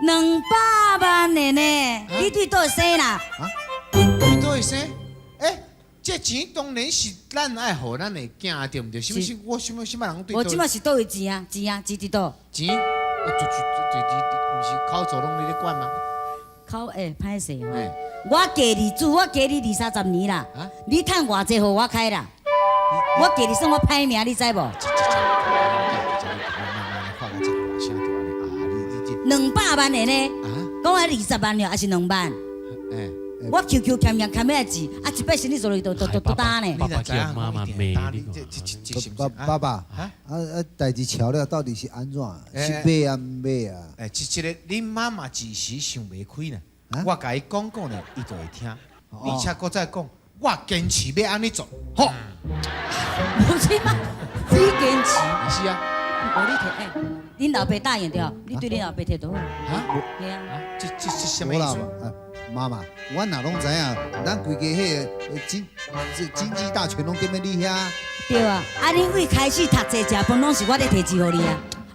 200萬的呢，你對佗生啦？啊？對佗生？欸，這錢當然是咱愛予咱的囝，對毋對？是毋是？我什麼什麼人對？無，這馬是佗位錢啊？錢啊，錢佇佗？錢？就毋是口座攏你咧管嗎？口欸，歹勢吼！我嫁你煮，我嫁你二三十年啦，你趁偌濟予我開啦？我嫁你算我歹命，你知無？200萬的呢？講愛20萬了，還是2萬？我求求欠欠欠遐錢，啊一擺生意做落去都都焦呢。爸爸叫媽媽罵你。爸爸爸，啊啊，代誌喬了到底是按怎？是買啊毋買啊？欸，這個恁媽媽一時想袂開呢，我共伊講講呢，伊就會聽。而且閣再講，我堅持欲按呢做，好。無是嗎？你堅持。是啊。無你提，欸，恁老爸答應著，你對恁老爸提就好。啊？對啊。這啥物意思？媽媽，我若攏知影，咱規家彼个經濟大權攏踮咧你遐。對啊，啊恁為開始讀冊食飯，攏是我咧提錢予你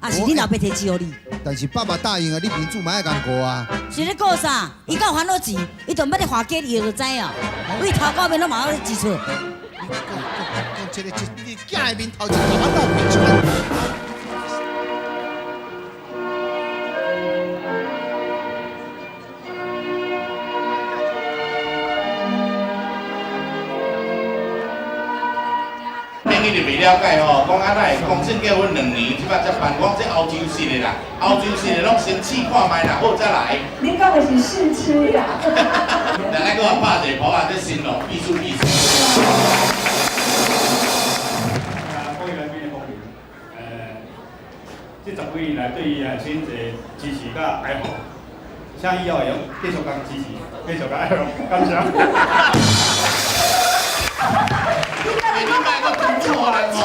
啊，抑是恁老爸提錢予你？但是爸爸答應啊，你面子嘛愛共顧啊。是咧顧啥？伊敢有煩惱錢，伊就毋捌咧還價，伊就知哦。為頭到尾攏嘛有咧支出。你講這個，這你囝的面頭前共我鬧變出來。你就袂了解吼，講啊哪會講先結婚2年，這擺才辦，講這歐洲式的啦，歐洲式的攏先試看覓啦，好才來。你講的是試吃啦。人愛閣拍一個噗仔，這新郎意思意思。啊，各位來賓的光臨，這十幾年來對伊真濟支持佮愛護，請以後會用繼續共支持，繼續共愛護，感謝。你莫閣講錯人哦！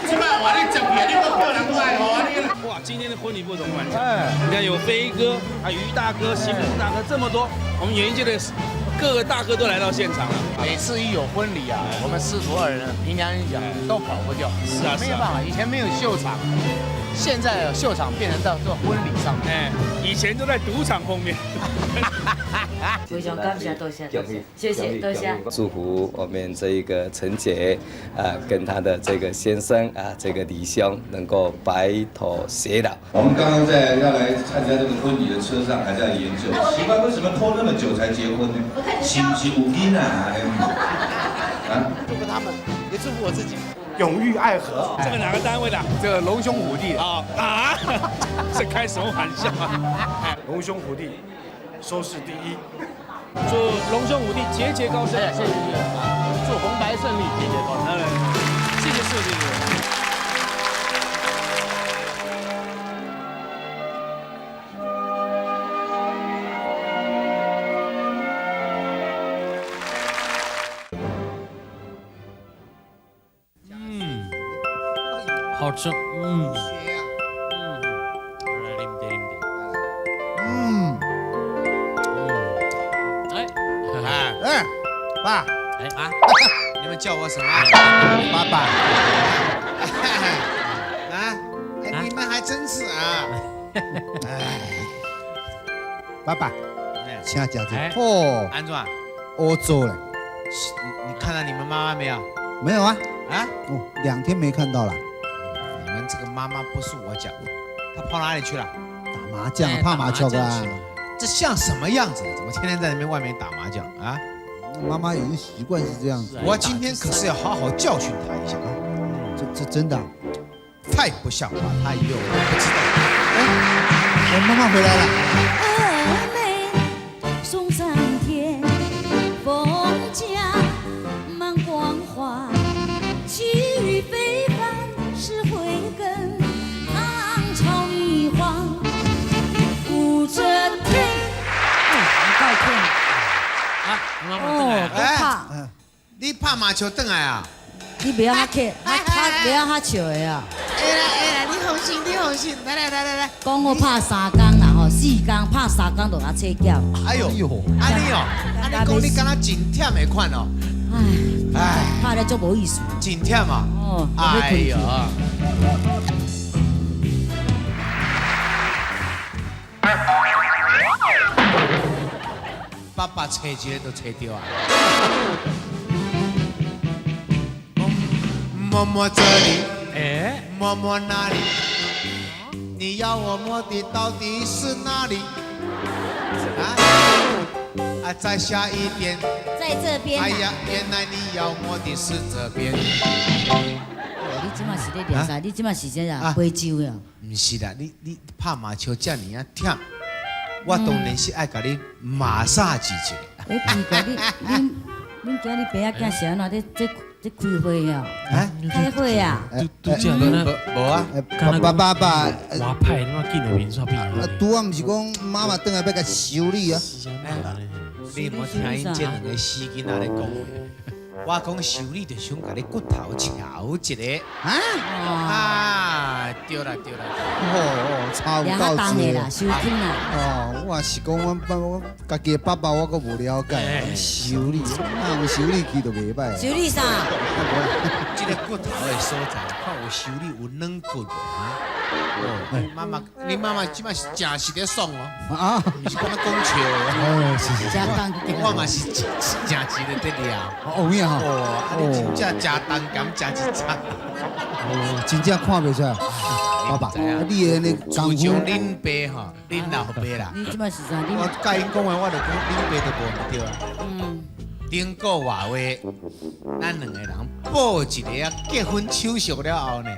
這擺話你接起來，你閣叫人閣愛護啊你！哇，今天的婚禮不同凡響，你看有飛哥啊、于大哥、邢鵬大哥這麼多，我們演藝界的各個大哥都來到現場了。每次一有婚禮啊，我們師徒二人憑良心講都跑不掉。是啊，沒有辦法，以前沒有秀場，現在秀場變成到做婚禮上面。哎，以前都在賭場碰面。非常感謝，多謝，多謝，謝謝，多謝。祝福我們這一個陳姐啊，跟她的這個先生啊，這個李兄能夠白頭偕老。我們剛剛在要來參加這個婚禮的車上，還在研究，奇怪為什麼拖那麼久才結婚呢？是不是有囡仔啊？啊！祝福他們，也祝福我自己。永浴愛河，這個哪個單位的？這個龍兄虎弟啊啊！這開什麼玩笑啊？龍兄虎弟，收視第一。祝龍兄虎弟節節高升！謝謝謝謝，祝紅白勝利，節節高升。謝謝謝謝。嗯，好吃，嗯。嗯。哎，哎，爸，哎啊，你們叫我什麼？爸爸。啊，哎，你們還真是啊。哎，爸爸，請食這哦。按怎？烏做嘞。你看到你們媽媽沒有？沒有啊。啊？哦，2天沒看到了。你們這個媽媽不是我講，她跑哪裡去了？打麻將，拍麻將啊。這像什麼樣子？怎麼天天在那邊外面打麻將啊？媽媽已經習慣是這樣子。我今天可是要好好教訓她一下。這真的太不像話，她以為我不知道。哎，我媽媽回來了。送上天，風景滿光華，氣宇非凡是慧根，唐朝女皇武則天。哦，夠聽。啊，哦，哎，你拍麻將轉來啊？你袂曉較客，較袂曉較笑的啊。哎啦哎啦，你放心，你放心，來來來來來。講好拍三工啦吼，4工拍三工就來請假。哎呦，按呢哦，按呢講你敢若真忝的款哦。唉，唉，拍咧足無意思。真忝啊！哦，哎呦。爸爸揣一个就揣著啊。摸摸這裡，哎，摸摸那裡，你要我摸的到底是哪裡？啊啊，再下一點。在這邊。哎呀，原來你要摸的是這邊。你這馬是咧掠啥？你這馬是啥啊？杯酒呀？毋是啦，你拍麻將遮爾仔忝，我當然是愛共你馬殺雞一下。欸，奇怪，你恁恁今日爸仔囝是按怎咧？這這開會啊？開會啊？拄則敢無啊？爸爸爸，外派，你嘛見到面煞變。啊，拄仔毋是講媽媽轉來欲共修理啊？你有無聽𪜶這兩個死囡仔咧講話？我講修理就想共你骨頭敲一下。啊？啊，對啦對啦。哦，差有夠濟啦，收聽啦。哦，我是講阮爸，我家己的爸爸我閣無了解，修理，那有修理去就袂歹。修理啥？這個骨頭的所在，看有修理有軟骨無？啊？哦，媽媽，你媽媽這擺是誠實咧爽哦。啊？毋是講咧講笑的。哦，是是。我嘛是誠實咧佇掠。哦，有影吼。哦，啊你真正食重鹹食一餐。哦，真正看袂出來。爸爸，你的那自從恁爸吼，恁老爸啦。你這擺是啥？我佮𪜶講話，我就講恁爸就無毋對啊。嗯。頂個月話，咱兩個人報一個啊結婚手續了後呢，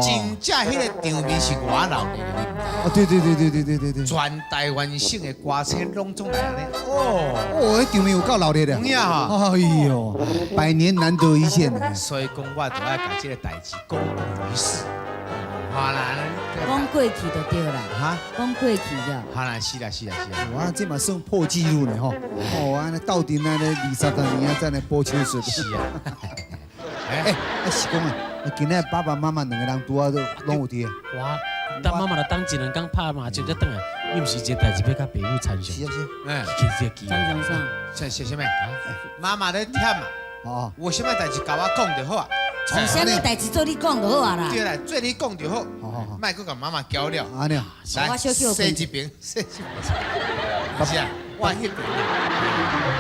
真正彼個場面是偌鬧熱的。哦，對對對對對對對對。全台灣省的歌星攏總來按呢。哦。哦，彼場面有夠鬧熱的。有影吼。哎喲，百年難得一見。所以講，我就愛共這個代誌公布於世。好啦，講過去就對啦。哈，講過去就。好啦，是啦是啦是啦。哇，這嘛算破紀錄呢吼！哦，按呢鬥陣按呢20多年啊，在呢播秋水。是啊。欸，啊是講啊，今仔爸爸媽媽兩個人拄仔都攏有佇。哇，當媽媽就等一兩工拍麻將才轉來，你毋是這代誌欲共爸母參詳？是啊是。哎，其實這機會。參詳啥？啥啥啥物？媽媽咧忝啊。哦。有啥物代誌共我講就好啊。有啥物代誌做你講就好啊啦。對啦，做你講就好。莫閣共媽媽交了。按呢。來，洗一邊，洗一邊。是啊，我彼邊。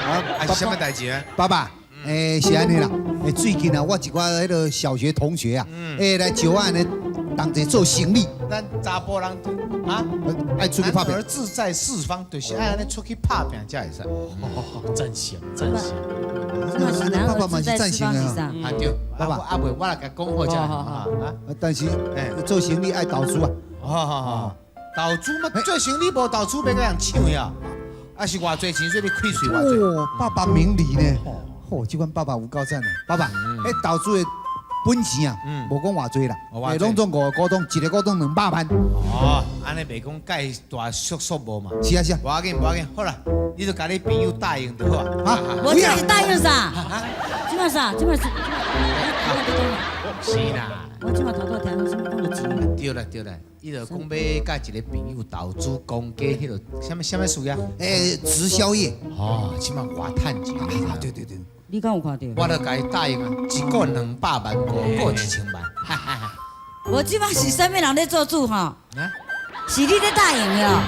啊，是啥物代誌啊？爸爸，欸，是按呢啦。欸，最近啊，我一寡彼个小學同學啊，欸，來招我按呢同齊做生意。咱查埔人啊，愛出去拍拚。男兒志在四方，就是愛按呢出去拍拚才會使。贊成，贊成。爸爸嘛是贊成的啊。啊對，爸爸，啊袂，我來共講好才。啊，但是做生意愛投資啊。好好好，投資嘛，做生意無投資，欲共人搶呀。啊是偌濟錢，所以你開喙偌濟。哦，爸爸明理呢。哦，這款爸爸有夠讚啊！爸爸，彼投資的本錢啊，無講偌濟啦，欸，攏總五個股東，一個股東200萬。哦，按呢袂講蓋大數數無嘛？是啊是啊。無要緊無要緊，好啦，你就共你朋友答應就好啊。啊，我這是答應啥？這馬啥？這馬是？是啦。我這馬頭拄聽講啥物講著錢。對啦對啦，伊就講欲佮一個朋友投資公家彼个啥物啥物事啊？欸，直銷業。哦，這馬偌趁錢。對對對。你敢有看著？我就共伊答應啊，一個200萬，五個1000萬。我這馬是啥物人咧做主吼？是你咧答應的哦。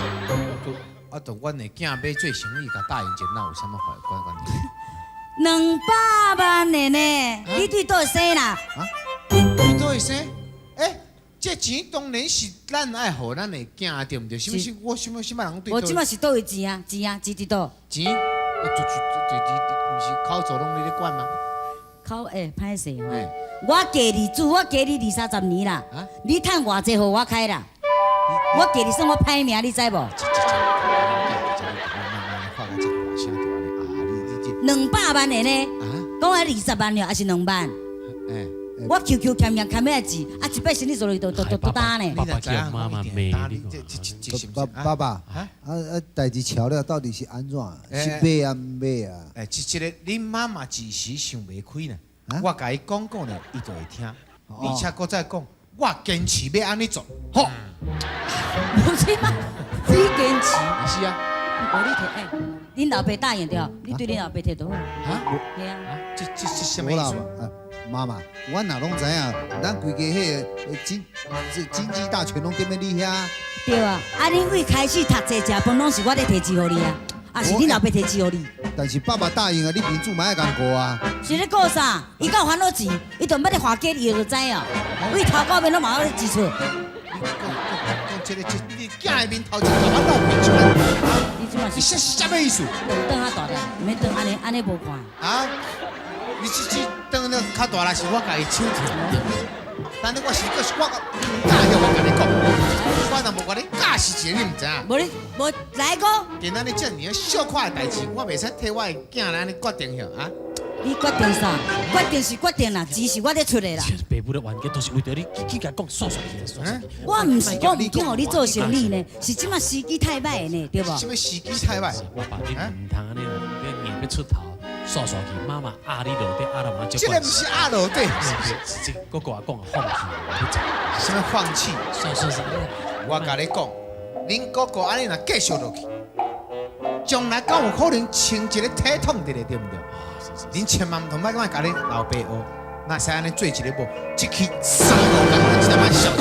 啊，就阮的囝欲做生意，共答應者，哪有啥物壞關關係？ 200萬的呢？你對佗生啦？啊？對佗會生？欸，這錢當然是咱愛予咱的囝，對毋對？是毋是？我啥物啥物人對？我這馬是佗位錢啊？錢啊？錢佇佗？錢？啊，就毋是口座攏你咧管嗎？口欸，歹勢吼！我家己煮，我家己20-30年啦。你趁偌濟予我開啦？我家己算我歹命，你知無？200萬的呢？講啊20萬了，還是2萬？我求求欠欠欠遐錢，啊一擺生意做落去都焦呢。爸爸叫媽媽罵你。爸爸，啊啊，代誌喬了到底是按怎？是買啊毋買啊？欸，這個恁媽媽一時想袂開呢，我共伊講講呢，伊就會聽。而且閣再講，我堅持欲按呢做。好。無是嗎？你堅持。是啊。無你提，欸，恁老爸答應著，你對恁老爸提就好。啊？對啊。這這啥物意思？媽媽，阮若攏知影，咱規家彼個經濟大權攏踮咧你遐。對啊，啊恁為開始讀冊食飯攏是我咧提錢予你啊，啊是恁老爸提錢予你。但是爸爸答應啊，你面子嘛愛共顧啊。是咧顧啥？伊敢有煩惱錢，伊就毋捌咧華家，伊就知哦。為頭到尾攏嘛有咧支出。講這個這你囝的面頭前共我鬧變出來，你這嘛你這是啥物意思？轉較大力，毋免轉按呢按呢無看。啊？你這這轉了較大力是我共伊手疼。但是我是閣是我教曉我共你講，我若無共你教是一個，你毋知影。無你無來講。今仔日這爾小可的代誌，我袂使替我的囝來按呢決定許啊。你決定啥？決定是決定啦，錢是我咧出的啦。爸母的冤家都是為著你，去共講煞煞去，煞煞去。我毋是講毋肯予你做生意呢，是這馬時機太歹呢，對無？啥物時機太歹？我爸你毋通按呢，你硬欲出頭，煞煞去，媽媽壓你落底，壓到嘛這個毋是壓落底，是這哥哥也講放棄，啥物放棄？算算算，我共你講，恁哥哥按呢若繼續落去，將來敢有可能穿一個體統佇咧，對毋對？恁千萬毋通莫莫共恁老爸學，哪會使按呢做一个某，一去三五工，一點仔消息攏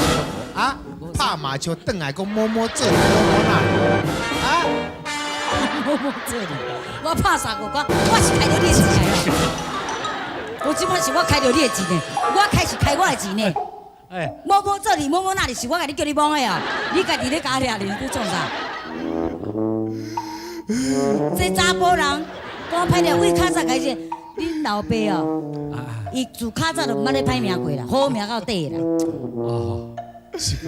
無啊！拍麻將轉來講摸摸這裡摸摸那裡，啊！摸摸這裡，我拍三五工，我是開著你的錢啊！我這擺是我開著你的錢呢，我開是開我的錢呢。哎，摸摸這裡摸摸那裡，是我共你叫你摸的啊！你家己咧共我掠，你創啥？這查埔人講歹聽，為較早開始，恁老爸哦，伊自較早就毋捌咧歹名過啦，好名到底啦。哦，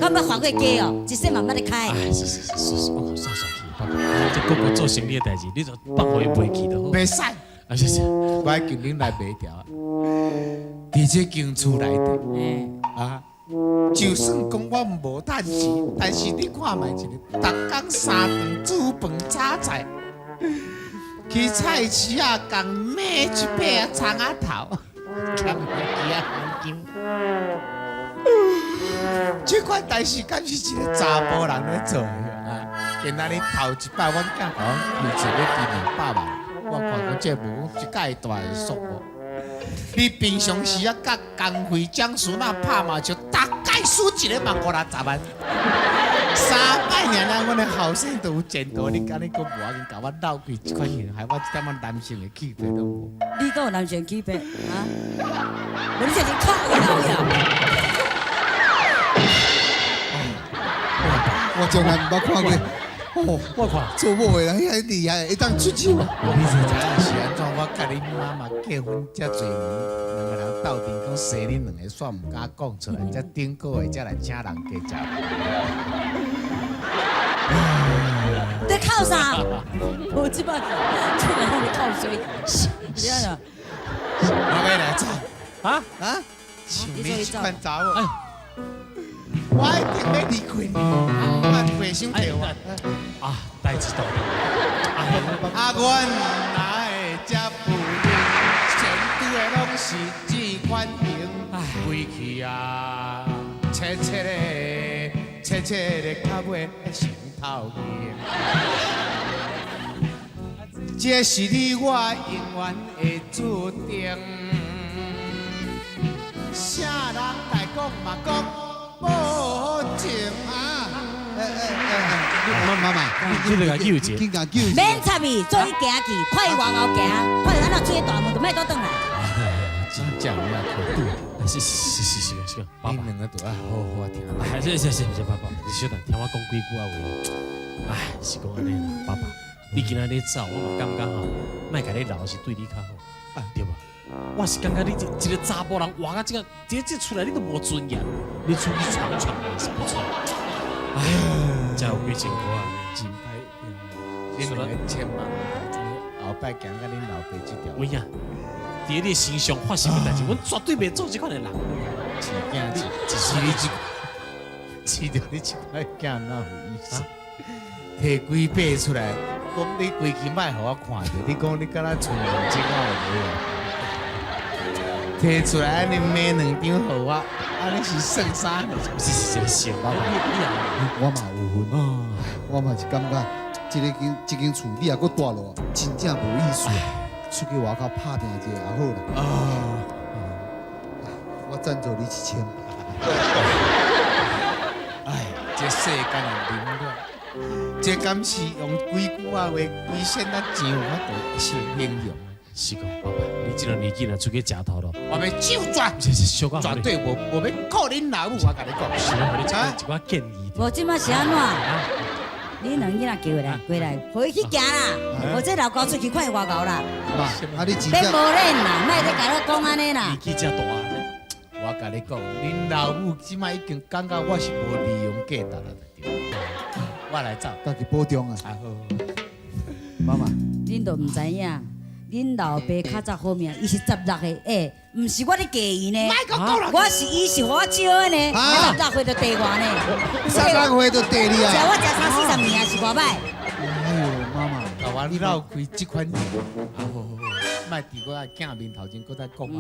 敢捌犯過家哦？一世嘛毋捌咧開。哎，是是是是，我講煞煞去，爸爸，這哥哥做生意的代誌，你就放予伊袂記就好。袂使，啊是是，我愛叫恁來賣掉。佇這間厝內底，啊，就算講我無趁錢，但是你看覓一个，逐工三頓煮飯炒菜，去菜市仔共買一塊仔蔥仔頭，兼一支仔香蕉。這款代誌敢是一个查埔人咧做的啊？今仔日頭一擺，阮囝共我開一个今年百萬，我看講這無一介大的數目。你平常時啊，佮江輝、江淑娜拍麻將，逐擺輸一个嘛50-60萬。三擺爾爾，阮的後生都有前途，你敢若閣無要緊，共我鬧開這款型，害我一點仔男性的氣魄都無。你閣有男性氣魄啊？無你這是靠腰呀！我從來毋捌看過，哦，我看做某的人遐厲害，會當出手啊！你是知影是按怎？我佮恁媽媽結婚遮濟年，兩个人鬥陣講生恁兩个，煞毋敢講出來，才頂個月才來請人家食飯。在靠啥？我這擺出來讓你靠水。你按怎？我欲來走。啊啊！像你這款查某，我一定欲離開你，我袂想著我。啊，代誌大。啊，原來這不用，前拄的攏是這款型，規氣啊，切切的，切切的，到尾成頭型。這是你我永遠的注定。啥人來講嘛講保證啊！哎哎哎哎，媽媽，你來救一下，緊共救一下。免插伊，做伊行去，看伊外口行，看伊按怎出大門，就莫倒轉來。真正有影可拄。是是是是是，爸爸，恁兩个都愛好好聽。哎，是是是，是爸爸，你小等聽我講幾句仔話。哎，是講按呢啦，爸爸，你今仔日走，我嘛感覺吼，莫共你留是對你較好，對無？我是感覺你這一個查埔人活到這個，這出來你都無尊嚴，你出去闖闖也是不錯。哎，這有幾千塊啊，真歹聽。恁兩个千萬後擺行到恁老爸這條。有影，佇你身上發生的代誌，阮絕對袂做這款的人。飼囝只是你這，飼著你這款囝哪有意思？提幾塊出來，講你規氣莫予我看著，你講你敢若賰兩千我有無？提出來按呢買兩張予我，按呢是算啥？是是這個笑，爸爸，我嘛有份，我嘛是感覺，這間厝你若閣蹛落，真正無意思。出去外口拍拚一下也好啦。啊，贊助你1000。哎，這世間的冷暖，這敢是用幾句仔話規身仔錢有法度形容？是講爸爸，你這個年紀若出去食頭路，我欲手絕，是是小可絕對無無欲顧恁老母，我共你講。是啊，予你一寡建議。無這馬是按怎？你兩囡仔叫過來，過來，予伊去行啦。予這老狗出去看伊偌𠢕啦。啊，你真免無練啦，莫咧共我講按呢啦。年紀這大，我共你講，恁老母這馬已經感覺我是無利用價值啦，對。我來走，家己保重啊。啊好，媽媽，恁都毋知影，恁老爸較早好命，伊是16歲，欸，毋是我咧嫁伊呢。我是伊是予我招的呢，16歲就綴我呢。 16歲就綴你啊？食我食三四十年啊，是偌歹。哎呦，媽媽，共我鬧開這款人，啊好好好，莫佇我鏡面頭前閣再講啊。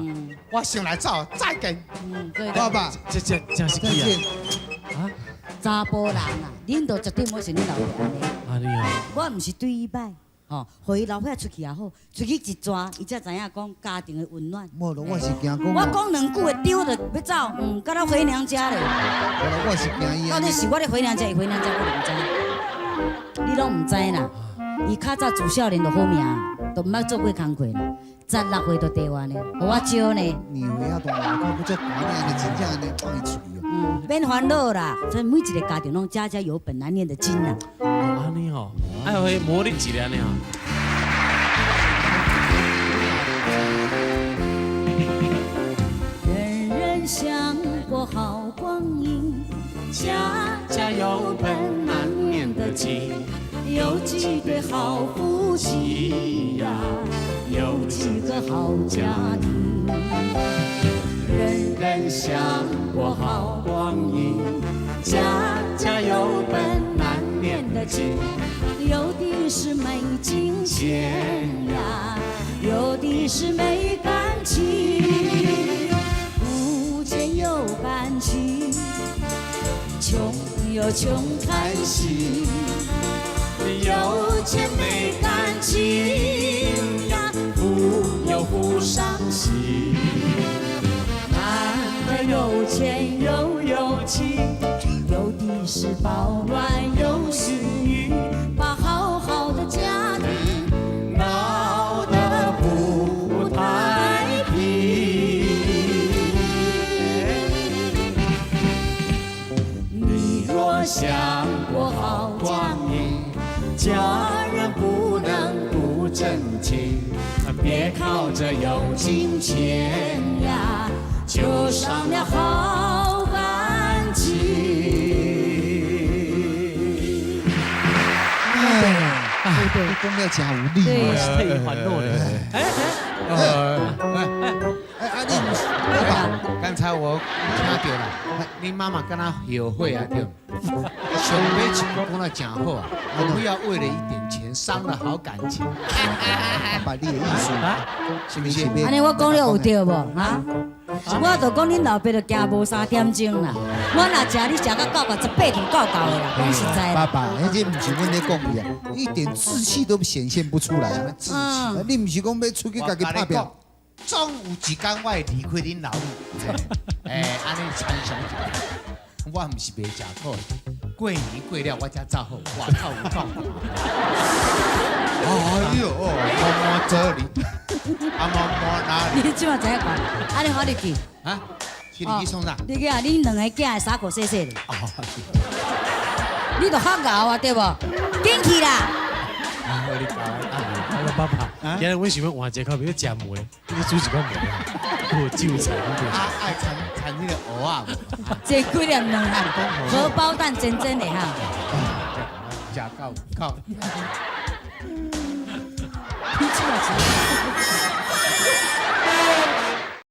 我先來走，再見。爸爸，這真是去啊！啊，查埔人啊，恁都絕對無像恁老爸按呢。按呢哦。我毋是對伊歹。吼，予伊老歲仔出去也好，出去一逝，伊才知影講家庭的溫暖。無咯，我是驚講。我講兩句會丟就欲走，敢若回娘家咧。我是驚伊。到底是我咧回娘家，伊回娘家，我就毋知。你攏毋知啦，伊較早自少年就好命，都毋捌做過工課啦。16歲就綴我呢，予我招呢。年歲遐大，外口閣遮寒，你按呢真正按呢放伊出去哦。嗯，免煩惱啦，所以每一個家庭攏家家有本難念的經啦。按呢吼，愛予伊磨練一下呢吼。人人想過好光陰，家家有本難念的經，有幾對好夫妻呀，有幾個好家庭。人人想過好光陰，家家有本難念的經，有的是沒金錢呀，有的是沒感情，無錢有感情，窮有窮開心，有錢沒感情呀，富有富傷心。難得有錢又有情，有的是飽暖又是雨，把好好的家庭鬧得不太平。你若想過好光陰，家人不能不爭氣，別靠著有金錢呀，就傷了好感情。哎，你講了真有理，我是替伊煩惱咧。哎哎哎，啊你爸爸，剛才我聽到啦，你媽媽敢若後悔啊對？上尾一句講得真好啊，不要為了一點錢傷了好感情。爸爸，你的意思是不是？按呢我講了有對無？哈？我就講恁老爸就驚無3點鐘啦。我若食你食到夠夠18頓夠夠的啦，講實在。爸爸，彼這毋是阮咧講伊啊，一點志氣都顯現不出來。志氣，你毋是講欲出去家己拍拼？總有一天我會離開恁老母，哎，按呢參詳一下。我毋是袂食苦，過年過了我才走好，外口有講。哎呦，摸摸這裡，啊摸摸那裡。你這馬知影講？啊你好入去。啊，去入去創啥？你去啊，恁兩個囝的衫褲洗洗咧。你都較𠢕啊，對無？緊去啦！你教我爸爸，今日阮想欲換一个口味欲食糜，你煮一款糜，有韭菜，啊，愛摻摻彼个蚵仔無？這幾粒卵，荷包蛋煎煎的哈。食夠夠。你這馬是。